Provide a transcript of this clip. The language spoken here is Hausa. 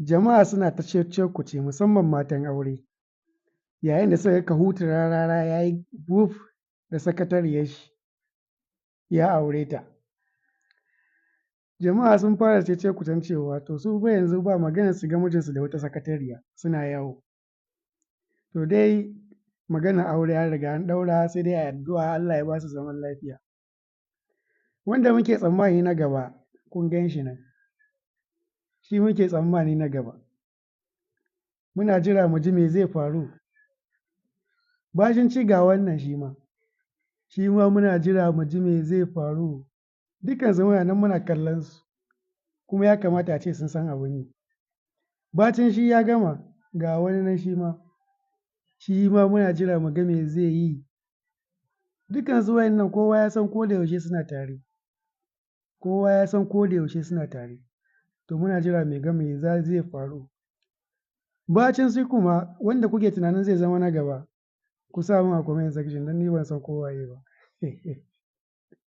Jama'a suna ta cece-kuce, musamman matan aure, yayin da suka ga Kahutu Rarara ya yi wuf da sakatariyar shi, ya aure ta. Jama'a sun fara cece-kucen cewa to su fa yanzu ba maganar su ga mijinsu da wata sakatariya suna yawo. To dai maganar aure an riga an ɗaura, sai dai a yi addu'a Allah ya ba su zaman lafiya. Wanda muke tsammani na gaba, kun gan shi nan. Shi muke tsammani na gaba. Muna jira mu ji me zai faru. Bashin ci ga wannan shi ma. Shi ma muna jira mu ji me zai faru. Dukansu muna nan muna kallon su. Kuma ya kamata a ce sun san abin yi. Bacin shi ya gama, ga wani nan shi ma. Shi ma muna jira mu ga me zai yi. Dukansu wayannan kowa ya san ko da yaushe suna tare. Kowa ya san ko da yaushe suna tare. To muna jira mu ga me zai faru. Bacin su kuma wanda kuke tunanin zai zama na gaba, ku sa mun a comment section, don ni ban san ko waye ba.